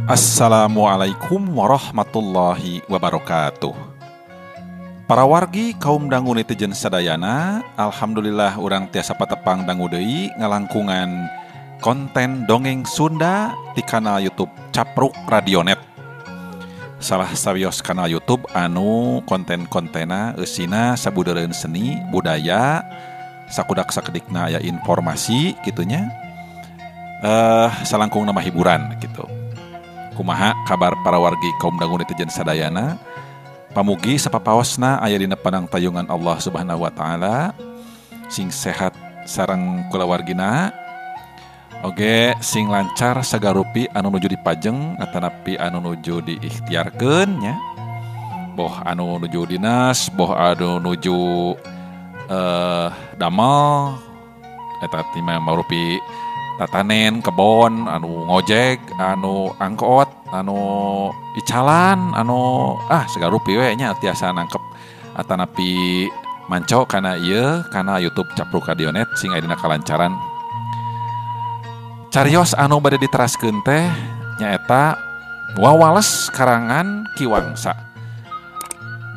Assalamualaikum warahmatullahi wabarakatuh. Para wargi kaum dangu netizen sadayana, alhamdulillah urang tiasa patepang dangu deui ngalangkungan konten dongeng Sunda di kanal YouTube Capruk Radionet. Salah sawios kanal YouTube anu konten-kontena eusina sabudeureun seni, budaya, sakudak sakedikna aya informasi kitunya. Salangkung nama hiburan gitu. Kumaha kabar para wargi kaum dangu netizen sadayana? Pamugi sapapaosna aya dina panang tayungan Allah Subhanahu wa taala, sing sehat sareng kulawargina. Oge sing lancar sagarupi anu nuju dipajeng atanapi anu nuju diikhtiarkeun nya. Boh anu nuju dinas, boh anu nuju damel eta teh mangrupi tatanen, kebon, anu ngojek, anu angkot, anu icalan, anu sagarupi we nya tiasa nangkep atanapi manco kana ieu kana YouTube Capruk Radionet sing aya dina kalancaran. Carios anu bade diteraskeun teh nyaeta wawales karangan Ki Wangsa.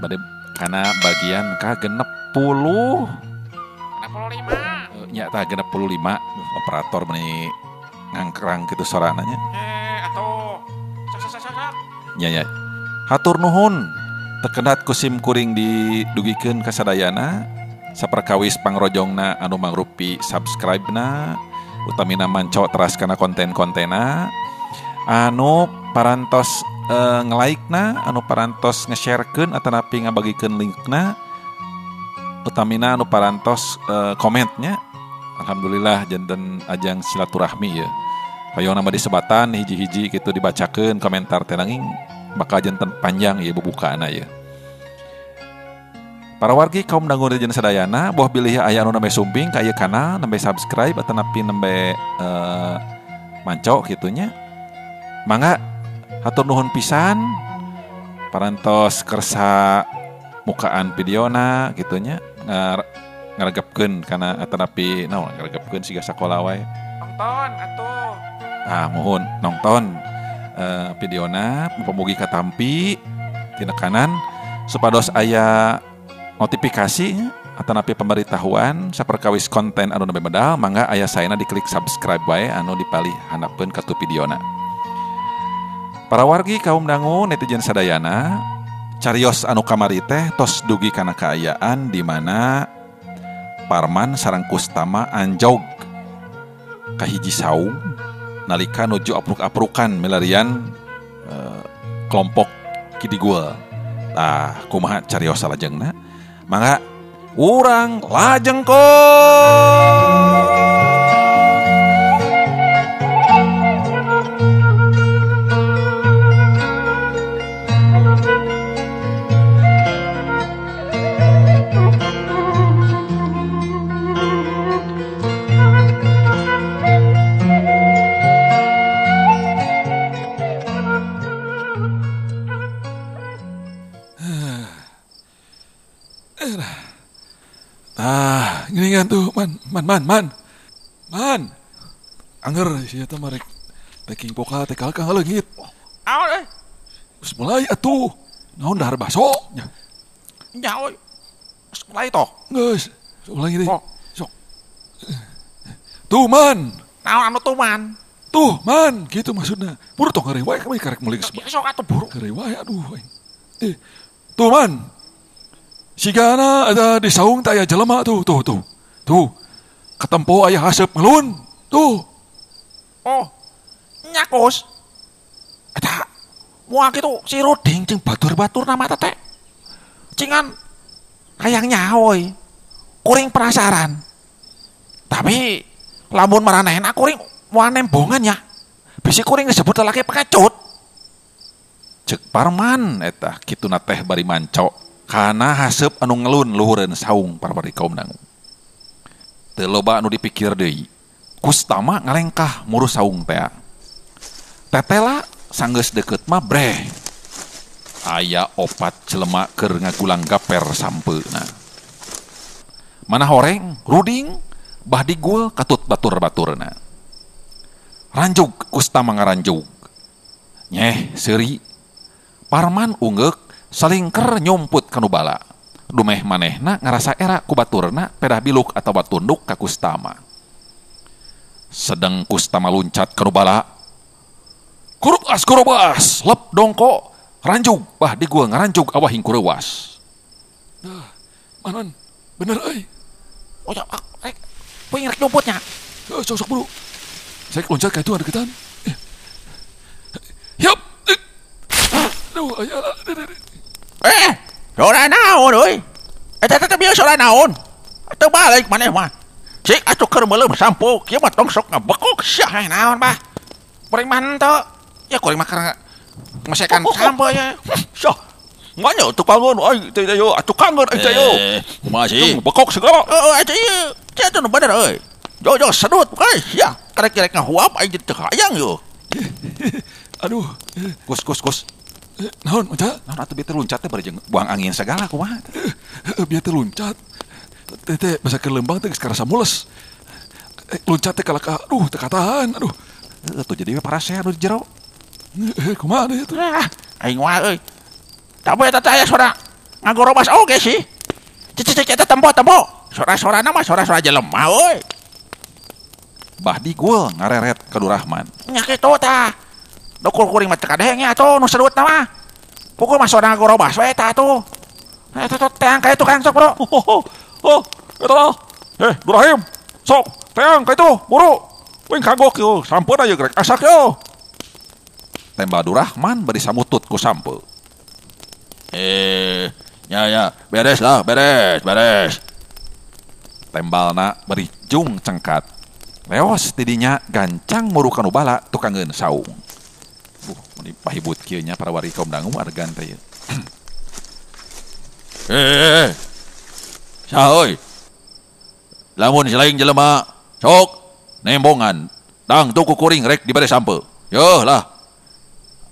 Bade kana bagian ka 60 65. Nyata 65 operator meni ngangkrang gitu sorananya. Atau sok. Nya ya. Hatur nuhun tekenat ku sim kuring didugikeun ka sadayana saperkawis pangrojongna anu mangrupi subscribe-na utamina manco teras kana konten-kontena anu parantos nge-like-na anu parantos nge-sharekeun atanapi ngabagikeun linkna utamina anu parantos komentnya. Alhamdulillah janten ajang silaturahmi ya. Hoyong nama disebatan hiji-hiji gitu dibacakeun komentar teh nanging bakal janten panjang ya bubukaana ya. Para wargi kaum dangu netizen sadayana boh bilih aya anu nembe sumping ka ieu kanal nembe subscribe atanapi nembe manco kitu nya. Mangga hatur nuhun pisan parantos kersa mukaan videona kitu nya. Ngaregepkeun kana atanapi naon ngaregepkeun siga sakola wae. Nonton atuh. Mohon nonton videona mugi katampi tina kanan supados aya notifikasi atanapi pemberitahuan saperkawis konten anu nembe medal mangga aya saena diklik subscribe wae anu dipalih handapeun ka tu videona. Para wargi kaum dangu netizen sadayana, carios anu kamari teh tos dugi kana kaayaan di mana Parman sareng Kustama anjog kahiji saung nalika nuju apruk-aprukan milarian kelompok Kidigul. Tah kumaha carios salajengna? Mangga urang lajengkeun. Gini tuh man. Angger sia teh marek taking pokal teh kalkang leungit. Aon euy. Geus mulai atuh. Naon dahar baso nya. Nya euy. Geus mulai toh. Geus, ulangi deui. Sok. Tuh man. Naon anu tuh man? Tuh man, gitu maksudna. Buru tong heureuy wae kami karek meuli geus. Sok atuh buru. Heureuy wae aduh aing. Tuh man. Sigana ada di saung teh aya jelema tuh. Tuh. Katempo aya haseup ngelun. Tuh. Oh. Nya Kus. Eta moal kitu si Ruding jeung batur-batur nama teh. Cingan hayang nyaho euy. Kuring penasaran. Tapi lamun maranehna kuring moal nembongan ya. Bisi kuring disebut lelaki pengecut. Cek Parman eta kituna teh bari manco. Kana haseup anu ngelun luhureun saung parwari kaum dangu. Teu loba anu dipikir deui. Kustama ngalengkah murus saung teh. Tetela sanggeus deukeut mah breh. Aya opat jelema keur ngagulang gaper sampeuna. Mana horeng, ruding, bah digul katut batur-baturna. Ranjug Kustama ngaranjug. Nyeh seuri. Parman ungeuk salingker nyumput kanu bala. Dumeh manehna ngarasa era ku baturna pedah biluk atawa tunduk ka Kustama. Sedeng Kustama luncat kanu bala. Kurubas kurubas, lep dongko, ranjug, bah di gua ngaranjug awah hingkureuwas. Nah, manan, bener euy. Oh ya, rek, puing rek nyumputnya. Sok buru. Saya loncat ka itu ada deketan. Yup. Aduh, aya. Sora naon euy? Eta teh bieu sora naon? Teu balik maneh mah. Cik atuh keur meuleum sampo kieu mah tong sok ngabekok sia. Naon bah? Kuring mah henteu. Ya kuring mah karena mesekan sampo ya. Syah. Manya tukangan aing teh yo, tukangan aing teh yo. Kumaha sih? Bekok segala. Heeh, eta ieu. Cia teh nu bener euy. Jo jo sedut euy sia. Karek-karek ngahuap aing teu hayang yo. Aduh, Kus kus kus. Naon unca? Naon atuh bieu teh luncat teh bari jeung buang angin segala kumaha teh. Bieu teh luncat. Teh teh basa keur leumbang teh geus karasa mules. Luncat teh kalah ka aduh teu katahan aduh. Heuh tuh jadi we parasea nu di jero. Kumaha deui atuh? Aing mah euy. Tapi eta teh aya sora ngagorobas oge sih. Cicik eta tempo-tempo. Sora-sorana mah sora-sora jelema euy. Bah digul ngareret ka Durahman. Nya kitu tah. Dukur kuring mah teu kadenge atuh nu sedutna mah. Pukul mah sora ngagorobas we eta atuh. Eta tuh teang ka itu Kang sok bro. Oh, eta lah. Durahim, sok teang ka itu, buru. Wing kagok yo, sampeun aja grek asak yo. Tembal Durahman bari samutut ku sampe. Ya ya, beres lah, beres, beres. Tembalna bari jung cengkat. Leos tidinya gancang muru kanu bala tukangeun saung. Meni pahibut kieu nya para wari kaum dangu adegan teh ieu. Saha euy? Lamun selain jelema sok nembongan tang tuku kuring rek dibere sampe. Yo lah.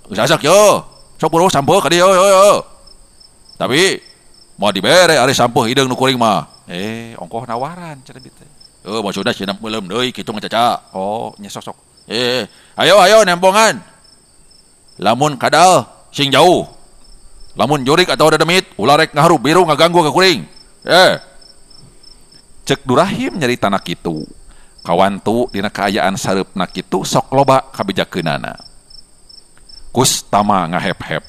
Geus asak yo. Sok buru sampe ka dieu yo yo. Tapi mau dibere ari sampe hideung nu kuring mah. Ongkoh nawaran cenah bieu teh. Maksudna cenah meuleum deui kitu ngacaca. Oh, nya sok-sok. Ayo ayo nembongan. Lamun kadal sing jauh. Lamun jurik atau dedemit ulah rek ngaharup biru ngaganggu ka kuring. Cek Durahim nyaritana kitu. Kawantu dina kaayaan sareupna kitu sok loba kabijakeunana. Kustama ngahep-hep.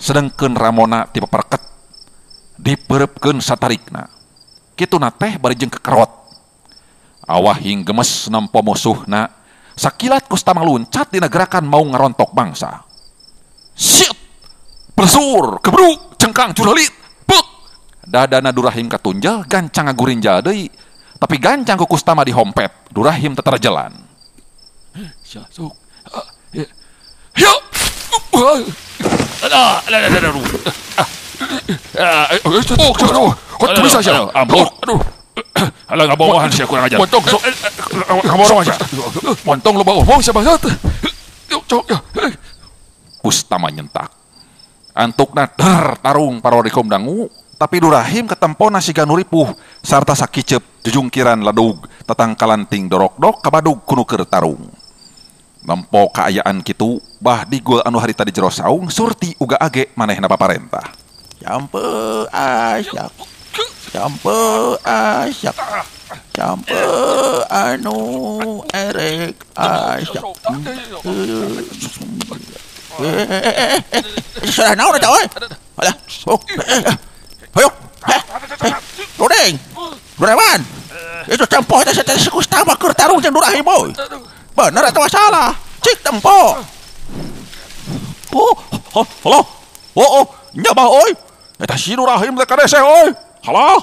Sedengkeun ramona ti paperket dipeureupkeun satarikna. Kituna teh bari jeung kekerot. Awah hing gemes nempo musuhna. Sakilat Kustama luncat dina gerakan mau ngarontok bangsa. Shit! Plesur, kebru, cengkang curalit, pek! Dadana Durahim katunjal, gancang ngagurinjal deui. Tapi gancang ku Kustama dihompet, Durahim teterjelan. Sok. Ya. Bisa sia. Aduh. Alah ngabomohan sia kurang ajar. Montong sok. Ngabomohan sia. Montong loba omong sia bangsat. Cok. Kustama nyentak. Antukna der tarung parorikom dangu, tapi Durahim ketempona siga nu ripuh sarta sakiceup jujungkiran ledug tatangkalan ting dorokdok kabadug kunu keur tarung. Nempo kaayaan kitu, bah digul anu harita di jero saung surti uga age manehna paparentah. Sampe asyak. Sampe asyak. Sampe anu erek asyak. Suara naon eta euy? Alah. Oh. Hayo. Dodeng. Durahman. Itu tempo eta teh Kustama keur tarung jeung Durahim euy. Bener atau salah? Cik tempo. Oh, halo. Oh, oh, nya bah euy. Eta si Durahim teh kadeseh euy. Halah.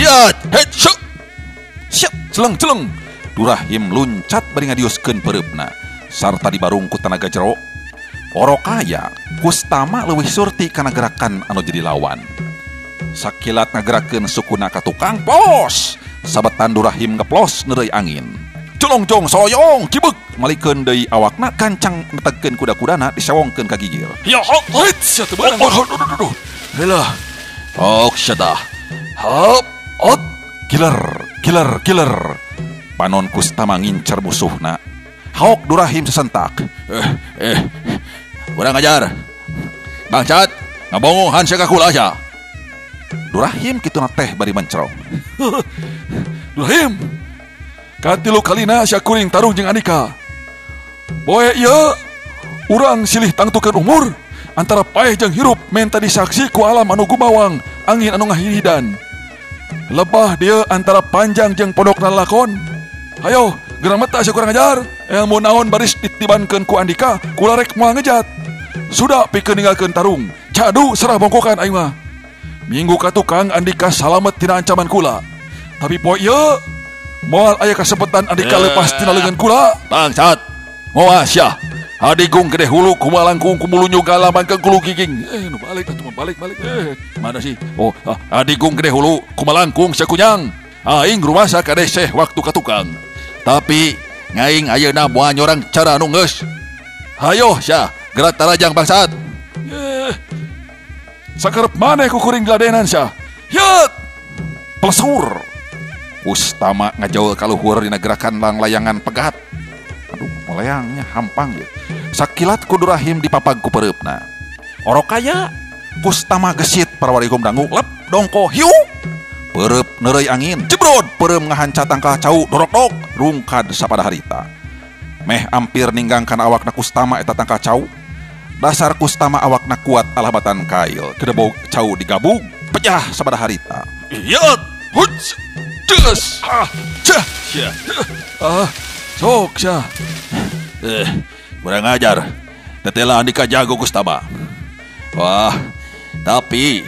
Ya, head syuk. Syuk, celeng-celeng. Durahim luncat bari ngadiuskeun peureupna sarta dibarung ku tanaga jero. Oro kaya, Kustama leuwih surti kana gerakan anu jadi lawan. Sakilat ngagerakeun sukuna ka tukang plos. Sabetan Durahim ngeplos neureuy angin. Colongjong soyong cibek malikeun deui awakna gancang netegkeun kuda-kudana disewongkeun ka gigir. Ya, hit sia teu beunang. Aduh. Helah. Ok syada. Hap, ot, Giler, giler, giler. Panon Kustama ngincer musuhna. Haok Durahim sesentak. Eh, kurang ajar. Bangsat, ngabongohan sia ka kula sia. Durahim kituna teh bari mencrong. Durahim, katilu kalina sia kuring tarung jeung Andika. Boe ieu urang silih tangtukeun umur antara paeh jeung hirup menta disaksi ku alam anu gumawang, angin anu ngahiridan. Lebah dia antara panjang jeung pondokna lakon. Hayo, gerang meta sia kurang ajar. Ilmu naon baris ditibankeun ku Andika, kula rek moal ngejat. Sudah pikeun ninggalkeun tarung, cadu serah bongkokan aing mah. Minggu ka tukang Andika salamet tina ancaman kula. Tapi poe ieu moal aya kasempatan Andika lepas tina leungeun kula. Bangsat. Moal sia. Adigung gede hulu kumalangkung kumulunyung galamangkeun kulu giging. Nu balik atuh mah balik balik. Mana sih? Oh, adigung gede hulu kumalangkung sakunyang. Aing rumasa kadeseh waktu ka tukang. Tapi ngaing ayeuna moal nyorang cara anu geus. Hayo sia, gerak tarajang bangsat. Sakerep maneh ku kuring gladenan sia. Yet! Plesur. Kustama ngajaul kaluhur dina gerakan langlayangan pegat. Aduh, moleangnya hampang ya. Sakilat ku Durahim dipapag ku pereupna. Orok kaya Kustama gesit parwarikum dangu lep dongko hiu. Pereup neureuy angin, jebrod peureum ngahanca tangkal cau dorok-dok rungkad sapada harita. Meh ampir ninggangkan awakna Kustama eta tangkal cau. Dasar Kustama awakna kuat alabatan kail. Kedebog cau digabung, pecah sapada harita. Yet! Huts! Des! Ah! Cah! Sia! Ah! Sok sia. Kurang ajar. Tetela Andika jago Kustama. Wah, tapi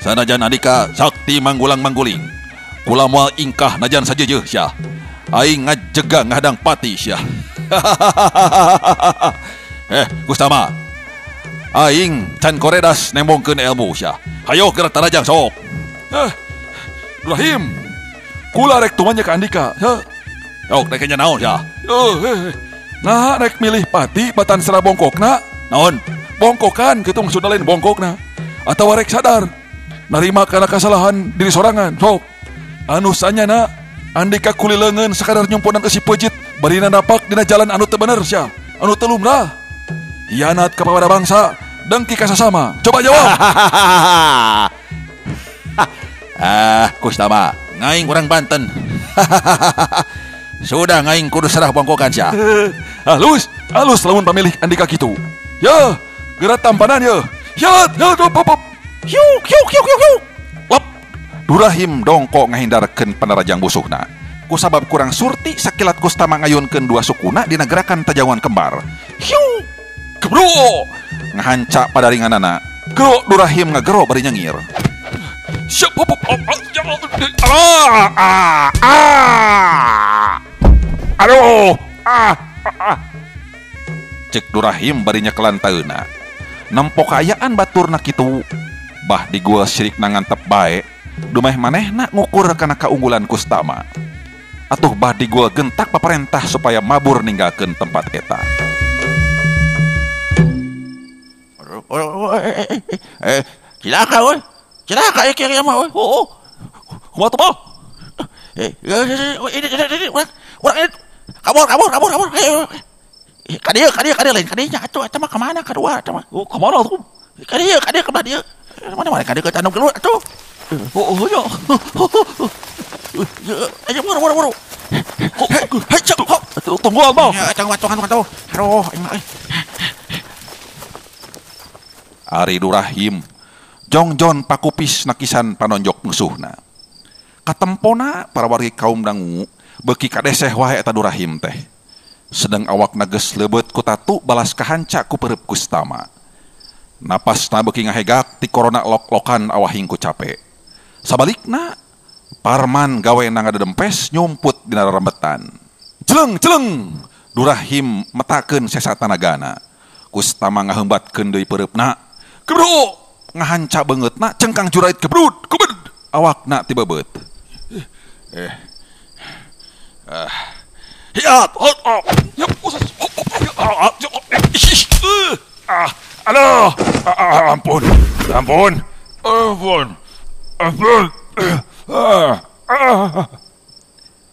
sanajan Andika sakti manggulang-mangguling. Kula moal ingkah najan sajeujeun sia. Aing ngajega ngadang pati sia. Kustama. Aing can koredas nembongkeun ilmu sia. Hayo gerak tarajang sok. Durahim. Kula rek tumanya ka Andika. Heh. Yok rek nya naon sia? Nah rek milih pati batan sera bongkokna. Naon? Bongkokan kitu maksudna lain bongkokna. Atawa rek sadar narima kana kasalahan diri sorangan. Sok. Anu sanyana Andika kulileungeun sakadar nyumponan eusi peujit barina napak dina jalan anu teu bener sia. Anu teu lumrah. Hianat kepada bangsa, dengki ka sasama. Coba jawab. Kustama, ngaing urang Banten. Sudah ngaing kudu serah bongkokan sia. Halus, halus lamun pamilih Andika kitu. Ya, gerak tampanan ya. Ya, ya, pop, pop. Hiuk, hiuk, hiuk, hiuk, hiuk. Lep. Durahim dongko ngahindarkeun panarajang musuhna. Kusabab kurang surti sakilat Kustama ngayunkeun dua sukuna dina gerakan tajawan kembar. Hiuk. Kebro. Ngahanca padaringanana. Gero Durahim ngagero bari nyengir. Ah, ah, ah. Aduh, ah, ah. Cek Durahim bari nyekelan taeuna. Nempo kaayaan baturna kitu. Bah di gua sirik nangantep bae, dumeh manehna ngukur kana kaunggulan Kustama. Atuh bah di gua gentak paparentah supaya mabur ninggalkeun tempat eta. Cilaka euy. Cilaka ieu mah euy. Oh. Kumaha tuh, Bang? Ini urang ini kabur kabur kabur kabur. Ka dieu ka dieu ka dieu lain ka dieu nya atuh eta mah ka mana kadua eta mah. Oh, ka mana tuh? Ka dieu ka dieu ka belah dieu. Mana mana ka dieu ka tanam keluar atuh. Oh, oh, ya. Ayo buru buru buru. Hei, cek. Tunggu abang. Tunggu tunggu tunggu. Aduh, aing mah. Ari Durahim jongjon pakupis nakisan panonjok musuhna. Katempona para wargi kaum dangu beuki kadeseh wae eta Durahim teh. Sedang awakna geus leubeut ku tatu balas kahanca ku pereup Kustama. Napasna beuki ngahegak ti korona lok-lokan awahing ku cape. Sabalikna Parman gawena ngadedempes nyumput dina rembetan. Celeng celeng Durahim metakeun sesa tanagana. Kustama ngaheumbatkeun deui pereupna. Kebro ngahanca beungeutna cengkang jurait kebrut kubed awakna tibebeut. Ya, ah, aduh, ampun, ampun. Ampun. Ampun.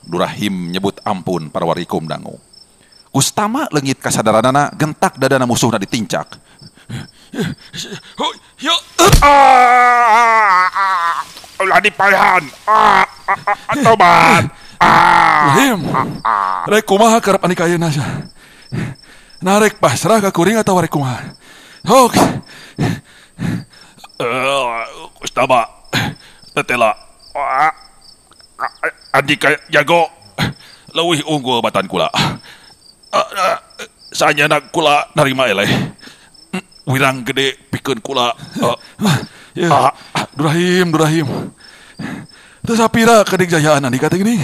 Durahim nyebut ampun parwargi kaum dangu. Kustama leungit kasadaranana gentak dadana musuhna ditincak. Ulah dipaehan. Tobat. Rahim. Rek kumaha karep Andika ayeuna sia? Narek pasrah ka kuring atawa rek kumaha? Hok. Kustama tetela. Andika jago leuwih unggul batan kula. Sanyana kula narima eleh. Wirang gede pikeun kula. Durahim, Durahim. Teu sapira kadigjayaan Andika teh geuning.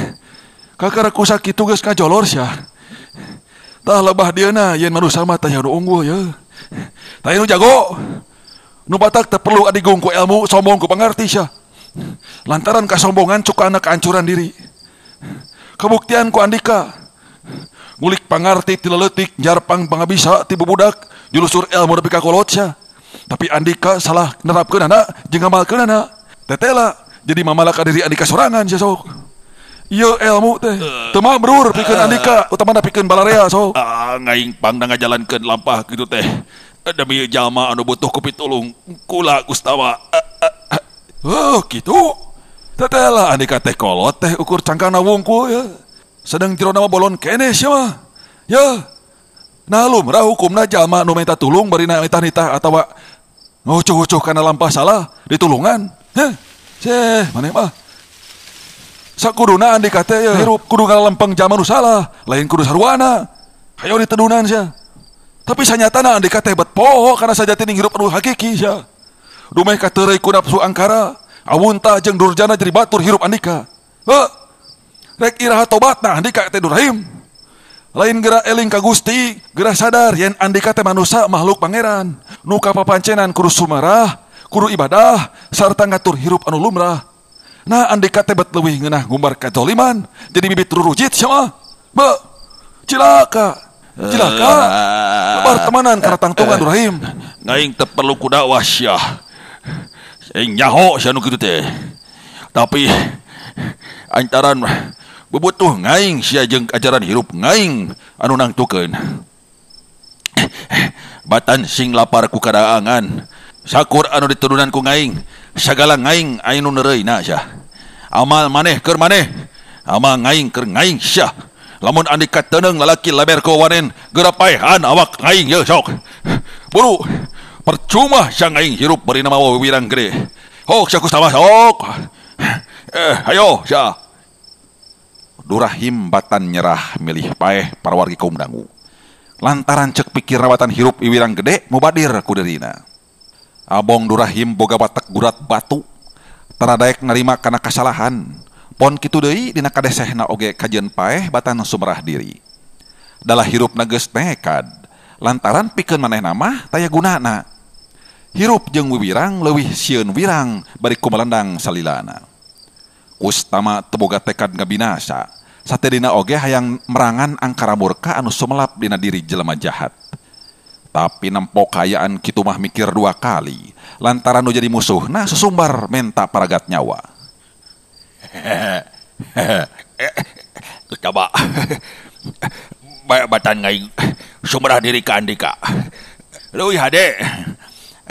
Kakara ku sakitu geus ngajolor sia. Tah lebah dieuna yen manusa mah tah nu unggul ye. Tah nu jago. Nu batak teu perlu adigung ku ilmu, sombong ku pangarti sia. Lantaran kasombongan cukana kehancuran diri. Kabuktian ku Andika. Ngulik pangarti ti leutik, jarpang pangabisa ti bubudak, julusur ilmu nepi ka kolot sia. Tapi Andika salah nerapkeunana jeung ngamalkeunana. Tetela jadi mamalaka diri Andika sorangan sia sok. Ieu ilmu teh teu mabrur pikeun Andika, utamana pikeun balarea sok. Ngaing pangna ngajalankeun lampah kitu teh. Demi jalma anu butuh ku pitulung kula Kustama. Oh kitu. Tetela Andika teh kolot teh ukur cangkangna wungkul ya. Sedang jerona mah bolon keneh sia mah. Ya. Nah lumrah hukumna jalma nu minta tulung bari nitah-nitah atawa ngucuh-ucuh kana lampah salah ditulungan. Heh. Seh, maneh mah. Sakuduna Andika teh ya hirup kudu ngalempeng jalma nu salah, lain kudu saruana. Hayo ditedunan sia. Tapi sanyatana Andika teh bet poho kana sajatining hirup anu hakiki sia. Dumeh kateureuy ku nafsu angkara, awunta jeung durjana jadi batur hirup Andika. Heuh. Rek iraha tobatna Andika teh Durahim. Lain geura eling ka Gusti, geura sadar yen Andika teh manusa makhluk pangeran. Nu kapapancenan kudu sumarah, kudu ibadah, sarta ngatur hirup anu lumrah. Nah Andika teh bet leuwih ngeunah ngumbar kazoliman, jadi bibit rurujit sia mah. Be, cilaka. Cilaka. Lebar temanan kana tangtungan Durahim. Ngaing teu perlu ku dakwah sia. Aing nyaho sia nu kitu teh. Tapi antaran bubutuh ngaing sia jeung ajaran hirup ngaing anu nangtukeun. Batan sing lapar ku kadaangan, sakur anu ditudunan ku ngaing, sagala ngaing anu neureuyna sia. Amal maneh keur maneh, amal ngaing keur ngaing sia. Lamun Andika teuneng lalaki leber ku wanen, geura paehan awak ngaing ye sok. Buru, percuma sia ngaing hirup bari nama wirang gede. Hok sia Kustama sok. Ayo sia. Durahim batan nyerah milih paeh parawargi kaum dangu. Lantaran cek pikir rawatan hirup iwirang gede mubadir ku dirina. Abong Durahim boga watek gurat batu. Taradaek narima kana kasalahan. Pon kitu deui dina kadesehna oge kajeun paeh batan sumerah diri. Dalah hirupna geus nekad. Lantaran pikeun manehna mah taya gunana. Hirup jeung wiwirang leuwih sieun wirang bari kumalendang salilana. Kustama teu boga tekad ngabinasa. Satedina oge hayang merangan angkara murka anu sumelap dina diri jelema jahat. Tapi nempo kaayaan kitu mah mikir dua kali, lantaran nu jadi musuhna susumbar menta paragat nyawa. Coba batan ngaing sumerah diri ka Andika. Leuwih hade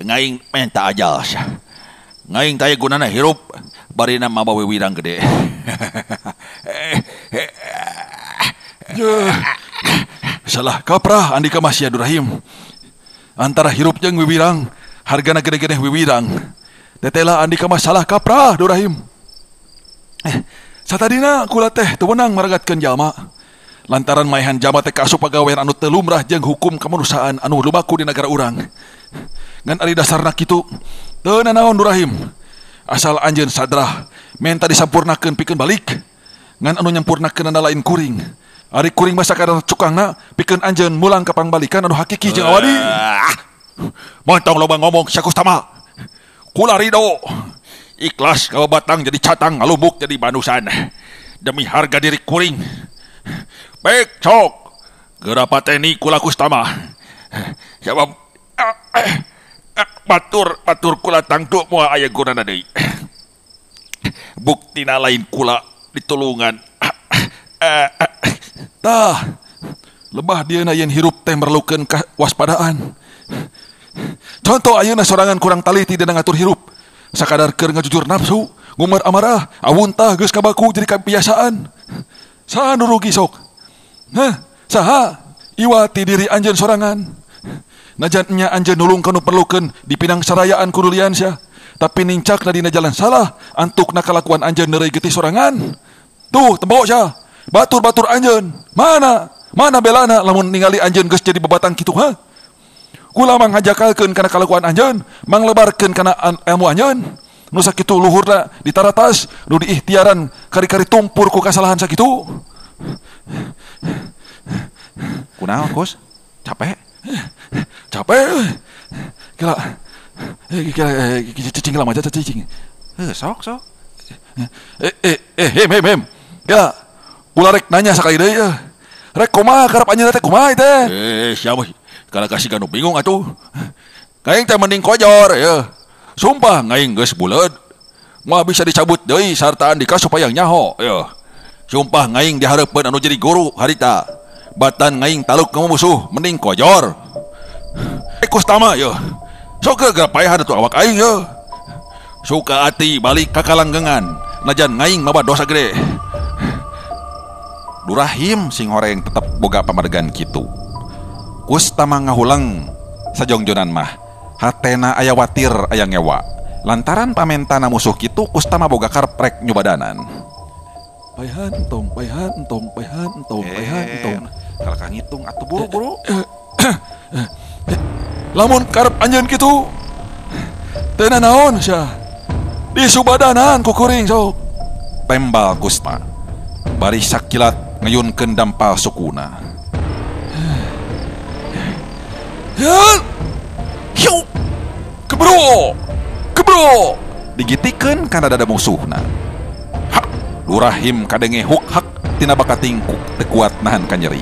ngaing menta ajal. Ngaing taya gunana hirup barina mabawa wirang gede. Salah kaprah Andika mah sia Durahim. Antara hirup jeung wiwirang, hargana gede-gede wiwirang. Tetela Andika mah salah kaprah Durahim. Satadina kula teh teu meunang maragatkeun jalma. Lantaran maehan jalma teh kaasup pagawean anu teu lumrah jeung hukum kamanusiaan anu lumaku di nagara urang. Ngan ari dasarna kitu, teu nanaon Durahim. Asal anjeun sadrah menta disampurnakeun pikeun balik. Ngan anu nyampurnakeunana lain kuring. Ari kuring mah sakadar cukangna pikeun anjeun mulang ka pangbalikan anu hakiki jeung awadi. Montong loba ngomong sia Kustama. Kula rido. Ikhlas kabatang jadi catang ngalumbuk jadi manusan. Demi harga diri kuring. Baik sok. Geura pateni kula Kustama. Sabab Batur batur kula tangtu moal aya gunana deui. Buktina lain kula ditulungan. Tah, lebah dieuna yen hirup teh merlukeun kewaspadaan. Contoh ayeuna sorangan kurang taliti dina ngatur hirup. Sakadar keur ngajujur nafsu, ngumar amarah, awuntah geus kabaku jadi kebiasaan. Saha nu rugi sok? Hah, saha? Iwati diri anjeun sorangan. Najan nya anjeun nulung kanu perlukeun dipinang sarayaan ku dulian sia. Tapi nincakna dina jalan salah, antukna kalakuan anjeun neureuy getih sorangan. Tuh, tembok sia. Batur-batur anjeun. Mana? Mana belana lamun ningali anjeun geus jadi bebatang kitu, ha? Kula manghajakalkeun kana kalakuan anjeun, manglebarkeun kana ilmu anjeun. Nu sakitu luhurna ditaratas, nu diikhtiaran kari-kari tumpur ku kasalahan sakitu. Kunaon, Kus? Capek? Capek. Gila. Gila, cicing lama aja cicing. Sok, sok. Him, him, him. Gila. Kula rek nanya sakali deui. Rek kumaha karep anjeunna teh kumaha teh? Siapa? Kalau kasih kanu bingung atuh. Ngaing teh mending kojor ya. Sumpah ngaing geus buleud. Moal bisa dicabut deui sarta Andika supaya nyaho ya. Sumpah ngaing dihareupeun anu jadi guru harita. Batan ngaing taluk ka musuh mending kojor. Kustama ya. Sok geura paehan atuh awak aing ya. Suka ati balik ka kalanggengan. Najan ngaing maba dosa gede. Durahim sing horeng tetep boga pamadegan kitu. Kustama ngahuleng sajongjonan mah hatena aya watir aya ngewa. Lantaran pamentana musuh kitu Kustama boga karep rek nyubadanan. Paehan entong, paehan entong, paehan entong, paehan entong. Kalakah ngitung atuh buru-buru. Lamun karep anjeun kitu teu nanaon sia. Disubadanan ku kuring sok. Tembal Kusta. Bari sakilat ngayunkeun dampal sukuna. Hiu. Kebro. Kebro. Digitikeun kana dada musuhna. Hak Durahim kadenge huk hak tina bakatingkuk teu kuat nahan kanyeri.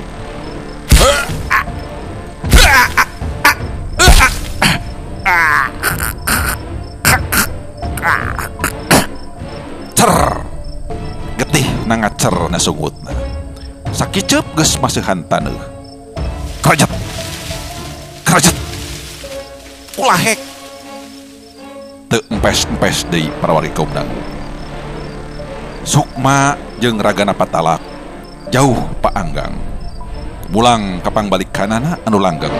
Cer. Getih nangacer na sungutna. Sakiceup geus maseuhan taneuh. Krajet. Krajet. Ulah hek. Teu empes-empes deui parawargi kaum dangu. Sukma jeung ragana patalak jauh paanggang. Mulang kapang balik kanana anu langgeng.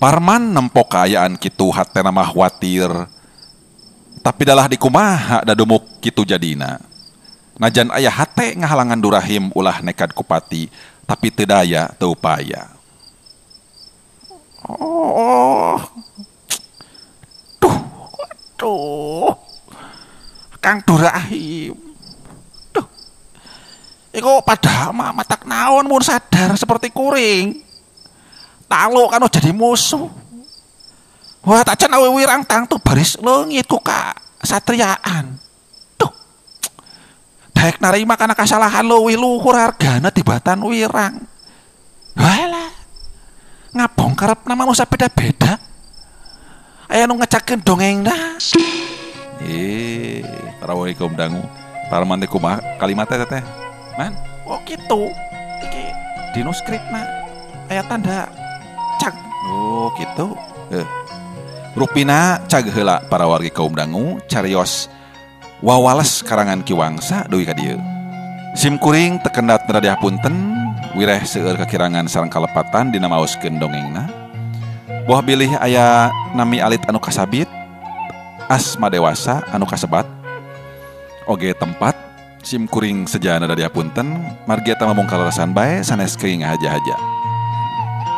Parman nempo kaayaan kitu hatena mah watir. Tapi dalah dikumaha dadumuk kitu jadina. Najan aya hate ngahalangan Durahim ulah nekad kupati, tapi teu daya teu upaya. Oh. Duh, aduh. Kang Durahim. Duh. Iku padahal mah matak naon mun sadar seperti kuring. Taluk kanu jadi musuh. Wah, tak can awe wirang tangtu baris leungit ku kasatriaan. Duh. Daek narima kana kasalahan leuwih luhur hargana tibatan wirang. Walah. Ngabong karepna manusa beda-beda. Aya nu ngecakeun dongengna. Tarawih kaum dangu. Parman teh kumaha kalimatnya teh? Man? Oh gitu. Iki dino skripna aya tanda cag. Oh gitu. Rupina cag heula para wargi kaum dangu carios wawales karangan Ki Wangsa deui ka dieu. Sim kuring tekendat radiah punten wireh seueur kakirangan sareng kalepatan dina maoskeun dongengna. Boh bilih aya nami alit anu kasabit, asma dewasa anu kasebat, oge tempat sim kuring sejana radiah punten margi eta mamung kalarasan bae sanes keuing ngahaja-haja.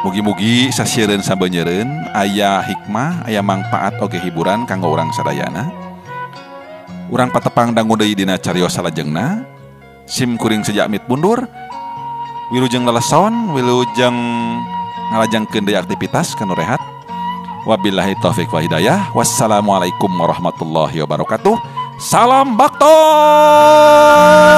Mugi-mugi sasiereun sabeunyereun aya hikmah, aya mangpaat oge hiburan kanggo urang sadayana. Urang patepang dangu deui dina carios salajengna. Sim kuring seja amit mundur. Wilujeng leleson, wilujeng ngalajengkeun deui aktivitas kanu rehat. Wabillahi taufik wal hidayah. Wassalamualaikum warahmatullahi wabarakatuh. Salam baktos.